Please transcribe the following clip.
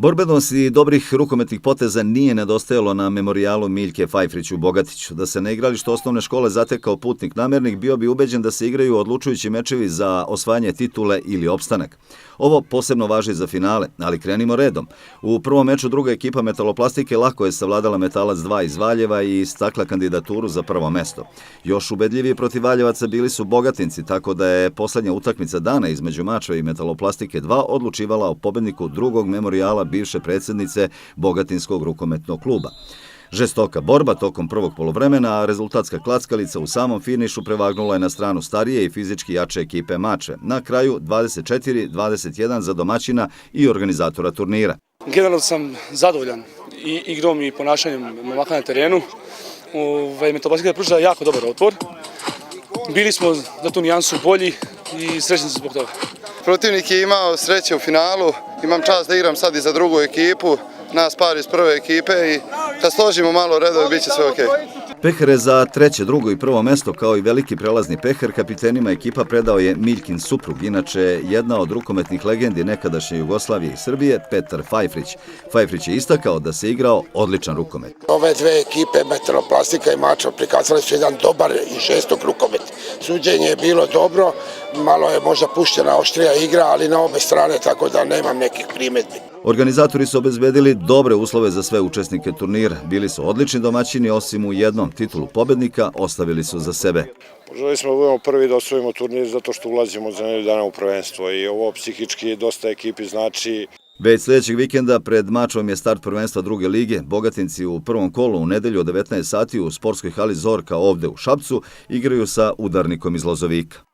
Borbenost i dobrih rukometnih poteza nije nedostajalo na memorijalu Miljke Fajfrić u Bogatiću. Da se na igralištu osnovne škole zatekao putnik namernik, bio bi ubeđen da se igraju odlučujući mečevi za osvajanje titule ili opstanak. Ovo posebno važi za finale, ali krenimo redom. U prvom meču druga ekipa Metaloplastike lako je savladala Metalac 2 iz Valjeva i istakla kandidaturu za prvo mesto. Još ubedljiviji protiv Valjevaca bili su Bogatinci, tako da je poslednja utakmica dana između Mačve i Metaloplastike 2 odlučivala o pobedniku drugog memorijala bivše predsjednice Bogatinskog rukometnog kluba. Žestoka borba tokom prvog polovremena, a rezultatska klackalica u samom finišu prevagnula je na stranu starije i fizički jače ekipe Mačve. Na kraju 24-21 za domaćina i organizatora turnira. Generalno sam zadovoljan i igrom i ponašanjem momaka na terenu. Metaloplastика je pružila jako dobar otpor. Bili smo za tu nijansu bolji i srećni zbog toga. Protivnik je imao sreće u finalu, imam čast da igram sad i za drugu ekipu, nas par iz prve ekipe i kad složimo malo redove bit će sve okej. Pehare za treće, drugo i prvo mesto kao i veliki prelazni pehar kapitenima ekipa predao je Miljkin suprug, inače jedna od rukometnih legendi nekadašnje Jugoslavije i Srbije, Petar Fajfrić. Fajfrić je istakao da se igrao odličan rukomet. Ove dve ekipe, Metroplastika i Mačva, prikazali su jedan dobar i žestok rukomet. Suđenje je bilo dobro, malo je možda puštena oštrija igra, ali na obe strane, tako da nemam nekih primjedbi. Organizatori su obezbedili dobre uslove za sve učesnike turnira. Bili su odlični domaćini, osim u jednom titulu pobednika ostavili su za sebe. Želi smo da budemo prvi da osvojimo turnir zato što ulazimo za nedelju dana u prvenstvo i ovo psihički dosta ekipi znači. Već sljedećeg vikenda pred Mačvom je start prvenstva druge lige. Bogatinci u prvom kolu u nedelju od 19 sati u sportskoj hali Zorka ovde u Šapcu igraju sa Udarnikom iz Lozovika.